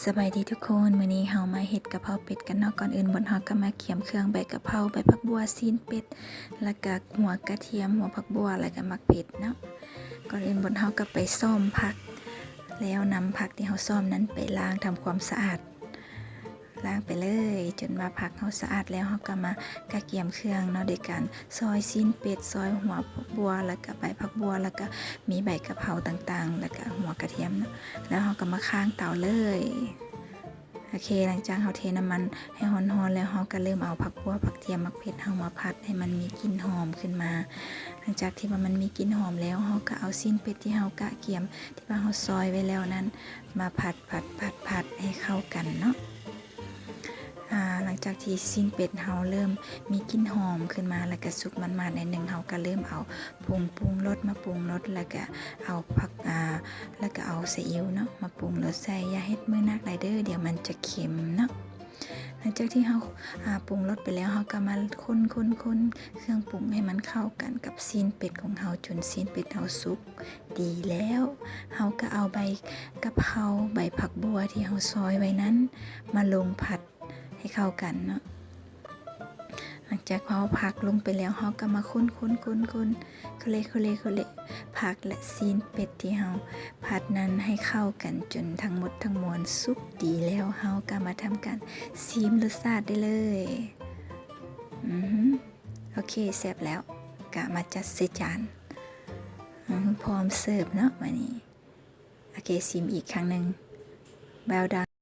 ສະບາຍດີທຸກຄົນ, ມື້ນີ້ເຮົາມາເຮັດກະເພົາເປັດກັນເນາະ. ກ່ອນອື່ນໝົດເຮົາກໍມາກຽມເຄື່ອງ ໃບກະເພົາ, ໃບຜັກບົ່ວ, ຊີ້ນເປັດ ແລ້ວກະຫົວກະທຽມ, ຫົວຜັກບົ່ວ ແລ້ວກະໝາກເຜັດເນາະ. ກ່ອນອື່ນໝົດເຮົາກໍໄປຊ້ອມຜັກ ແລ້ວນຳຜັກທີ່ເຮົາຊ້ອມນັ້ນໄປລ້າງທຳຄວາມສະອາດ ລ້າງໄປເລີຍ ຈົນວ່າຜັກເຮົາສະອາດແລ້ວ ເຮົາກໍມາກະກຽມເຄື່ອງເນາະ ໂດຍການຊອຍຊີ້ນເປັດ, ຊອຍຫົວຜັກບົ່ວ ແລ້ວກະໃບຜັກບົ່ວ ແລ້ວກະມີໃບກະເພົາຕ່າງໆ ແລ້ວກະຫົວກະທຽມເນາະ ແລ້ວເຮົາກໍມາຄ້າງເຕົາເລີຍ. ໂອເຄ ຫຼັງຈາກເຮົາເທນ້ຳມັນໃຫ້ຮ້ອນໆແລ້ວ ເຮົາກໍເລີ່ມເອົາຜັກບົ່ວ, ຜັກທຽມ, ໝາກເຜັດເຮົາມາຜັດໃຫ້ມັນມີກິ່ນຫອມຂຶ້ນມາ. ຫຼັງຈາກທີ່ວ່າມັນມີກິ່ນຫອມແລ້ວ ເຮົາກໍເອົາຊີ້ນເປັດທີ່ເຮົາກະກຽມ ທີ່ວ່າເຮົາຊອຍໄວ້ແລ້ວນັ້ນ ມາຜັດໆໆໃຫ້ເຂົ້າກັນເນາະ. ອາ ຫຼັງຈາກທີ່ຊີ້ນເປັດເຮົາເລີ່ມມີກິ່ນຫອມຂຶ້ນມາ ແລ້ວກະສຸກໝາດໆໜ້ອຍໜຶ່ງ ເຮົາກະເລີ່ມເອົາຜົງປຸງລົດມາປຸງລົດ ແລ້ວກະເອົາຜັກ ອາ ແລ້ວກະເອົາຊີອິ້ວເນາະມາປຸງລົດໃສ່. ຢ່າເຮັດມືໜັກຫຼາຍເດີ້ ດຽວມັນຈະເຄັມເນາະ. ຫຼັງຈາກທີ່ເຮົາ ອາ ປຸງລົດໄປແລ້ວ ເຮົາກໍມາຄົນໆໆເຄື່ອງປຸງໃຫ້ມັນເຂົ້າກັນກັບຊີ້ນເປັດຂອງເຮົາ ຈົນຊີ້ນເປັດເຮົາສຸກດີແລ້ວ ເຮົາກໍເອົາໃບກະເພົາ, ໃບຜັກບົ່ວທີ່ເຮົາຊອຍໄວ້ນັ້ນ ມາລົງຜັດໃຫ້ເຂົ້າກັນເນາະ. ຫຼັງຈາກເຮົາຜັກລົງໄປແລ້ວ ເຮົາກໍມາຄົນໆໆໆ ໂຄເລໂຄເລໂຄເລ ຜັກ ແລະ ຊີ້ນເປັດທີ່ເຮົາຜັດນັ້ນໃຫ້ເຂົ້າກັນຈົນທັງໝົດທັງມວນສຸກດີແລ້ວ ເຮົາກໍມາທຳການຊີມລົດຊາດໄດ້ເລີຍ. ອື ໂອເຄ ແຊບແລ້ວ ກະມາຈັດໃສ່ຈານ ອື ພ້ອມເສີບເນາະ ບາດນີ້. ໂອເຄ ຊີມອີກຄັ້ງໜຶ່ງ Well done.